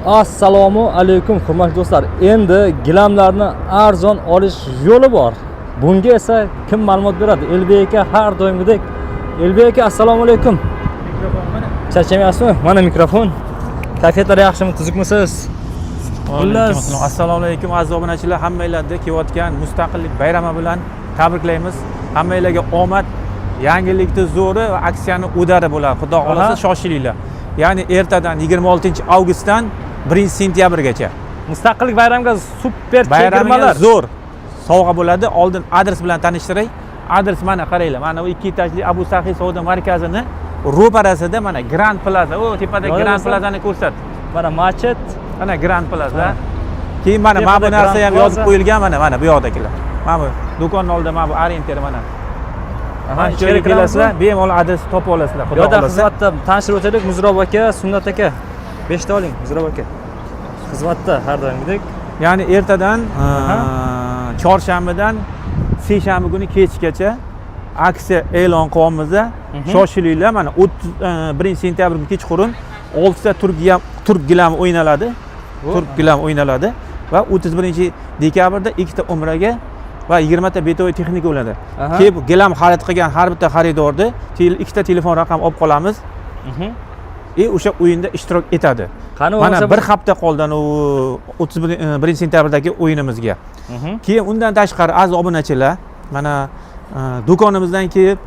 Assalomu alaykum, hurmatli do'stlar. Endi gilamlarni arzon olish yo'li bor. Bunga esa kim ma'lumot beradi? Elbek aka, har doimgidek. Elbek aka, assalomu alaykum. Charchamayapsizmi? Mana mikrofon. Kayfiyatlar yaxshimi? Tuzukmisiz? Xullas, Alaykum. Assalomu alaykum, aziz obunachilar. Hammanglarni kelayotgan Mustaqillik bayrami bilan tabriklaymiz. Hammanglarga omad, yangilikni zo'ri va aksiyani udari bo'ladi, xudo xohlasa. Shoshilinglar, ya'ni ertadan, 26 avgustdan 1 sentyabrgacha. Mustaqillik bayramiga super bayramga chegirmalar. Zo'r sovg'a bo'ladi. Oldin adres bilan tanishtiray. Adres mana, qaranglar, mana bu ikki etajli Abu Saxiy savdo markazini ro'parasida, mana Grand Plaza, u tepada. Yo'q, Grand do'stlar. Plazani ko'rsat. Mana machit. Mana Grand Plaza. Keyin mana bu Tepada narsa Grand ham yozib Plaza. qo'yilgan, mana bu yoqdagilar. Mana bu do'konni oldida mana bu orientir, mana. Mana shu Ichkari joyga kelasizlar, kiramizmi? bemalol adresni topib olasizlar, Bu xudo yoqda xohlasa. Xizmatda tanishtirib o'taylik. Muzrob aka, Sunnat aka. Beshta oling, Muzrob aka. Xizmatda har doimgidek. Ya'ni ertadan, chorshanbadan seshanba kuni kechgacha aksiya e'lon qilyapmiz. Shoshilinglar, mana 31 sentyabr kuni kechqurun 6 ta turk gilami o'ynaladi. Turk gilam o'ynaladi va 31 dekabrda ikkita umraga va 20 ta бытовой texnika bo'ladi. Kelib gilam xarid qilgan har bitta xaridorni ikkita telefon raqam olib qolamiz и o'sha o'yinda ishtirok etadi. Qani Mana bo'lmasa bir hafta qoldi u 31 sentyabrdagi o'yinimizga. Keyin undan tashqari, aziz obunachilar, mana do'konimizdan kelib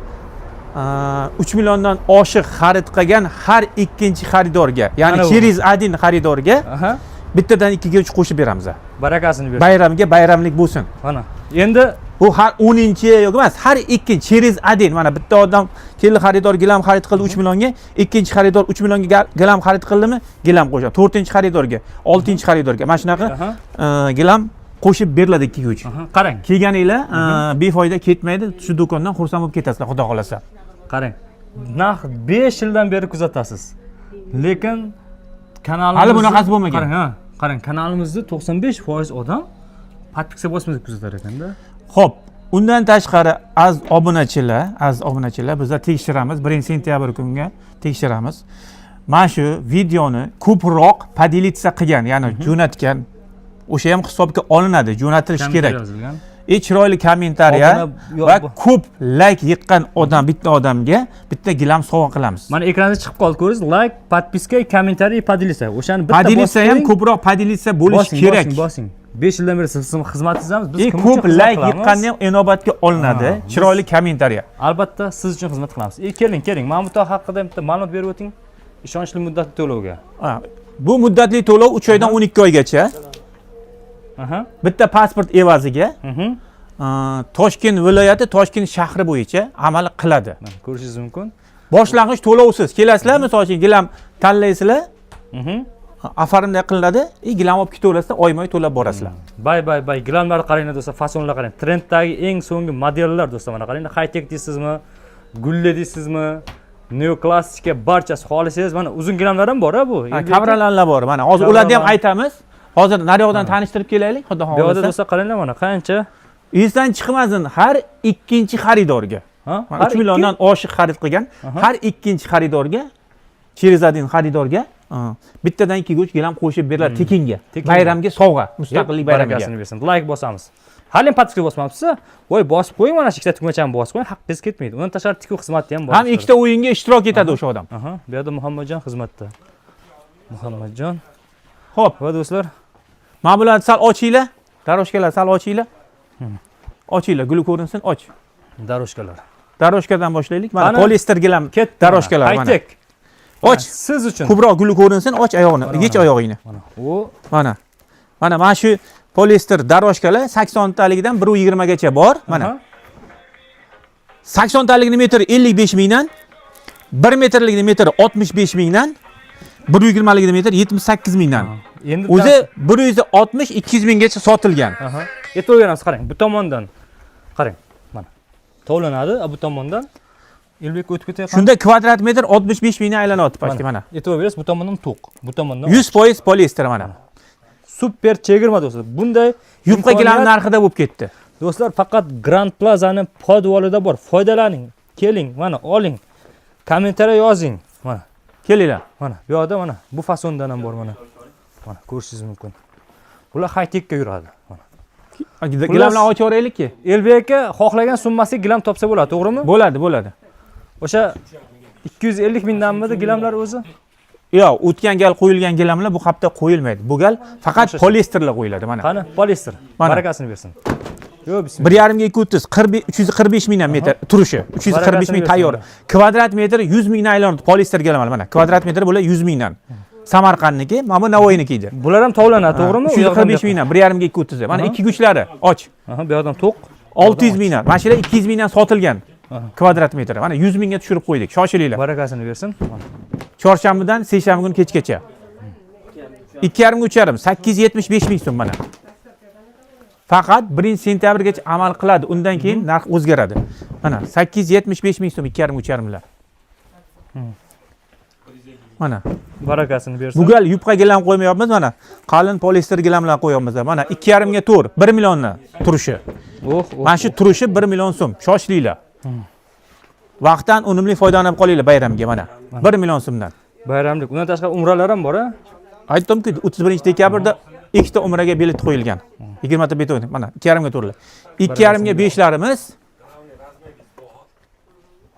3 milliondan oshiq xarid qilgan har ikkinchi xaridorga, ya'ni Mana bu. через один xaridorga bittadan ikkiga uch qo'shib beramiz. Barakasini bersin. Bayramga bayramlik bo'lsin. Mana. Endi Bu har 10-inchi yo'q emas, har ikkinchi, через один. Mana bitta odam keldi, xaridor gilam xarid qildi 3 millionga, ikkinchi xaridor 3 millionga gilam xarid qildimi, gilam qo'shadi. To'rtinchi xaridorga, oltinchi xaridorga mana shunaqa gilam qo'shib beriladi ikkiga uch. Qarang. Kelganinglar befoyda ketmaydi, shu do'kondan xursand bo'lib ketasizlar, xudo xohlasa. Qarang. Narx 5 yildan beri kuzatasiz. Lekin kanalimizni Hali bunaqasi bo'lmagan. Qarang, ha. Qarang, kanalimizda 95% odam подписка bosmay kuzatar ekanda. Xo'p, undan tashqari, aziz obunachilar, bizlar tekshiramiz, 1 sentyabr kunga tekshiramiz. Mana shu videoni ko'proq поделиться qilgan, ya'ni jo'natgan, o'sha ham hisobga olinadi, jo'natilishi kerak. Yozilgan. E chiroyli kommentariya Obuna va ko'p layk yiqqan odam, bitta odamga bitta gilam sovg'a qilamiz. Mana ekranda chiqib qoldi, ko'rdingiz? Layk, подписка, kommentariy, поделиться. O'shani bitta Поделиться bosib ham, qo'ying. ko'proq поделиться bo'lishi Bosing, kerak. bosing, bosing. 5 yildan beri sizni xizmatingizdamiz. Biz E kim ko'p uchun xizmat layk qilamiz? yiqqanni ham inobatga olinadi. Ha, Chiroyli kommentariya. Albatta, siz uchun xizmat qilamiz. E keling, keling. Mana bu haqida bitta ma'lumot berib o'ting. Ishonchli muddatli to'lovga. Ha, bu muddatli to'lov 3 oydan 12 oygacha. Bitta pasport evaziga Toshkent viloyati, Toshkent shahri bo'yicha amal qiladi. Mana ko'rishingiz mumkin. Boshlang'ich to'lovsiz. Kelasizlar, misol uchun, gilam tanlaysizlar, оформление qilinadi, и gilam olib ketaverasizlar, oyma-oy to'lab borasizlar. Bay bay bay, gilamlarni qaranglar, do'stlar, fasonlar qarang. Trenddagi eng so'nggi modellar, do'stlar, mana qaranglar, high-tech deysizmi, gulli deysizmi, neoklassika, barchasi xohlasangiz, mana uzun gilamlar ham bor, ha bu. Ha, kovralanlar bor. Mana hozir ularni ham Kovralan. aytamiz. Hozir naryoqdan tanishtirib kelaylik, xudo Bu yoqda, xohlasa. do'stlar, qaranglar, mana qancha. Esdan chiqmasin, har ikkinchi xaridorga. Ha? Mana Har 3 milliondan oshiq xarid qilgan har ikkinchi xaridorga, через один xaridorga bittadan ikkiga uch gilam qo'shib beriladi tekinga. Tekinga. Bayramga sovg'a, Mustaqillik bayramiga. Barakasini bersin. Layk bosamiz. Hali ham подписка bosmabsiz? Voy, bosib qo'ying, mana shu ikkita tugmachani bosib qo'ying, haqqingiz ketmaydi. Undan tashqari tikuv xizmati ham bor. Ham ikkita o'yinga ishtirok etadi o'sha odam. Aha, bu yerda Muhammadjon xizmatda. Muhammadjon. Xo'p, Va do'stlar, mana bularni sal ochinglar. Дорожка lar sal ochinglar. Ochinglar, guli ko'rinsin, och. Дорожка lar. Дорожка dan boshlaylik. Mana Qani? poliester gilam Ketdi. дорожка lar mana. High-tech. Och. Siz uchun. Ko'proq guli ko'rinsin, och oyog'ini, Mana, yech mana. oyog'ingni. Mana. U Mana. Mana shu poliester дорожка lar 80 taligidan 120 gacha bor. Mana. 80 talikni metri 55 mingdan, 1 metrlikni metri 65 mingdan, 120 likni metri 78 mingdan. Endi O'zi 160 200 minggacha sotilgan. Aha. E'tibor beramiz, qarang, bu tomondan. Qarang, mana. Tovlanadi, a bu tomondan Elbek o'tib ketyapti. Shunda kvadrat metr 65 mingdan aylanyapti почти, mana. E'tibor berasiz, bu tomondan to'q, bu tomondan 100% poliester, mana. Super chegirma, do'stlar. Bunday Yupqa gilam imkoniyat- narxida bo'lib ketdi. Do'stlar, faqat Grand Plazani podvalida bor. Foydalaning. Keling, mana oling. Kommentariya yozing. Mana, Kelinglar. mana bu yoqda, mana bu fasondan ham bor, mana. Mana ko'rishingiz mumkin. Bular high-techga yuradi. Mana. Gilamlarni ochib yuboraylikki. Elbek aka xohlagan summasiga gilam topsa bo'ladi, to'g'rimi? Bo'ladi, bo'ladi. O'sha 250 mingdanmidi gilamlar o'zi? Yo'q, o'tgan gal qo'yilgan gilamlar bu hafta qo'yilmaydi. Bu gal faqat O'sha- poliesterlar qo'yiladi mana. Qani, poliester. Mana. Barakasini bersin. Yo'q, bismillah. 1,5 ga 230, 345 mingdan metr turishi. 345 ming Barakasini tayyor. bersin. Kvadrat metri 100 mingdan aylanadi poliester gilamlar mana. Kvadrat metri bular 100 mingdan. Samarqandniki, mana bu Navoiyniki edi. Bular ham tovlanadi, to'g'rimi? U yoqdan 345 bu yoqqa. mingdan, 1,5 ga 230. Mana ikki guchlari och. Aha, bu yoqdan to'q. 600 mingdan. Mana shular 200 mingdan sotilgan. Aha. Kvadrat metri. Mana 100 mingga tushirib qo'ydik. Shoshilinglar. Barakasini bersin. Mana. Chorshanbadan seshanba kuni kechgacha. 2,5 ga 3,5 875 ming so'm mana. Faqat 1 sentyabrgacha amal qiladi. Undan keyin narx o'zgaradi. Mana 875 ming so'm 2,5 ga 3,5lar. Mana Barakasini bersin. bu gal yupqa gilam qo'ymayapmiz mana. Qalin poliester gilamlar qo'yapmiz. Mana 2,5 ga 4, 1 millionni turishi. Oh, oh. Mana shu turishi 1 million so'm. Shoshilinglar. Vaqtdan unumli foydalanib qolinglar bayramga mana. 1 million so'mdan. Bayramlik. Undan tashqari umralar ham bor, a? Aytdimku 31 dekabrda ikkita umraga bilet qo'yilgan. 20 ta bilet mana 2,5 ga to'rlar. 2,5 ga 5larimiz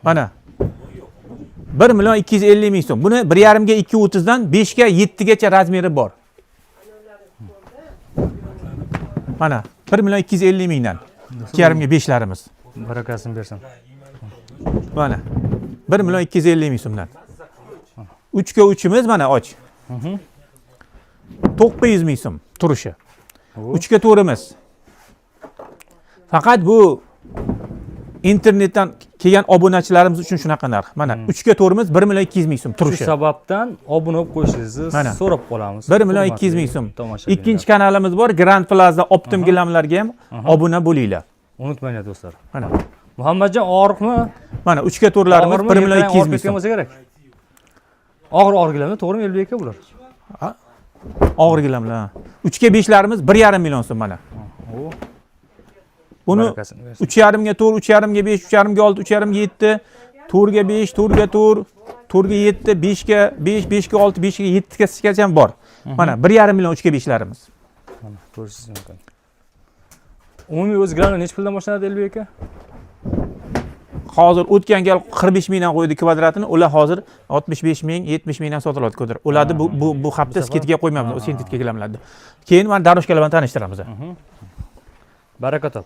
mana 1 million 250 ming so'm. Buni 1,5 ga 2.30 dan 5 ga 7 gacha razmeri bor. Mana 1 million 250 mingdan 2,5 ga 5larimiz. Barakasini bersin. Mana 1 million 250 ming so'mdan. 3 ga 3imiz mana och. 900 ming so'm turishi. 3 ga 4imiz. Faqat bu internetdan kelgan obunachilarimiz uchun shunaqa narx. Mana 3 ga 4imiz 1 million 200 ming so'm Shu turishi. sababdan obuna bo'lib qo'yishingizni Mana. so'rab qolamiz. 1 million 200 ming so'm. Tomoshabinlar. Ikkinchi kanalimiz bor, Grand Plaza Optim gilamlarga ham obuna bo'linglar. Unutmanglar do'stlar. Mana. Muhammadjon og'riqmi? Mana 3 ga 4larimiz Og'irmi? 1 million Ertadan 200 og'rib ming ketgan so'm. bo'lsa kerak. Og'ir og'ir gilamlar, to'g'rimi Elbek aka bular? Og'ir gilamlar. 3 ga 5larimiz 1,5 million so'm mana. O, Buni barakasini bersin. 3,5 ga 4, 3,5 ga 5, 3,5 ga 6, 3,5 ga 7, 4 ga 5, 4 ga 4, 4 ga 7, 5 ga 5, 5 ga 6, 5 ga 7 gacha ham bor. Mana 1,5 million 3 ga 5larimiz. Mana ko'rishingiz mumkin. Umumiy o'zi gilamlar necha puldan boshlanadi Elbek aka? Hozir o'tgan gal 45 mingdan qo'ydi kvadratini, ular hozir 65 ming, 70 mingdan sotiladi kvadrat. Ularni bu hafta Bu safar? skidga qo'ymaymiz, o sintetika gilamlarni. Keyin mana daroshkalar bilan tanishtiramiz. Baraka top.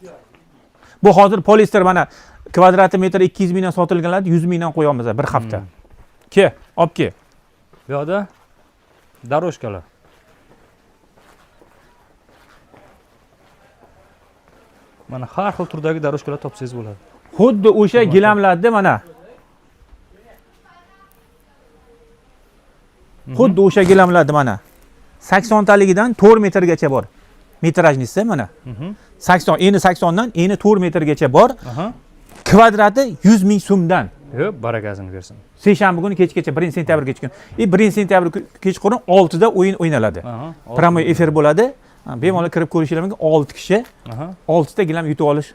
Bu hozir poliester mana kvadrati metri 200 mingdan sotilganlarni 100 mingdan qo'yamiz bir hafta. Ke, olib ke. Bu yoqda daroshkalar. Mana har xil turdagi daroshkalar topsangiz bo'ladi. Xuddi o'sha gilamlarda mana. Xuddi o'sha gilamlarda mana. 80 taligidan 4 metrgacha bor. Metrajnisi mana. 80, eni 80 dan eni 4 metrgacha bor. Aha. Kvadrati 100 ming so'mdan. Yo'q, barakasini bersin. Seshanba kuni kechgacha 1 sentyabrgacha kun. 1 sentyabr kechqurun 6 da o'yin o'ynaladi. Aha. Prямой efir bo'ladi. Bemalol kirib ko'rishingiz mumkin. 6 kishi Aha. 6 ta gilam yutib olish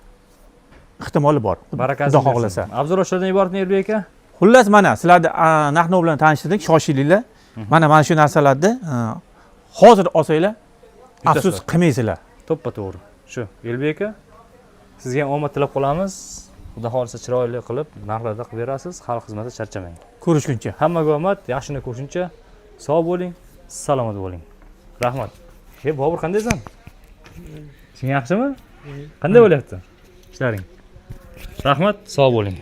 ehtimoli bor. Barakasini Xudo xohlasa. bersin. Abzal shulardan iborat Elbek aka? Xullas mana sizlarni narx-navo bilan tanishtirdik, shoshilinglar. Mana shu narsalarni hozir olsanglar afsus qilmaysizlar. To'ppa to'g'ri. Shu Elbek aka, sizga ham omad tilab qolamiz. Xudo xohlasa chiroyli qilib narxlarda qilib berasiz. Xalq xizmatida charchamang. Ko'rishguncha. Hammaga omad, yaxshini ko'rishuncha sog' bo'ling, salomat bo'ling. Rahmat. E Bobur qandaysan? Ishing yaxshimi? Qanday bo'lyapti? Ishlaring? Rahmat, sog' bo'ling.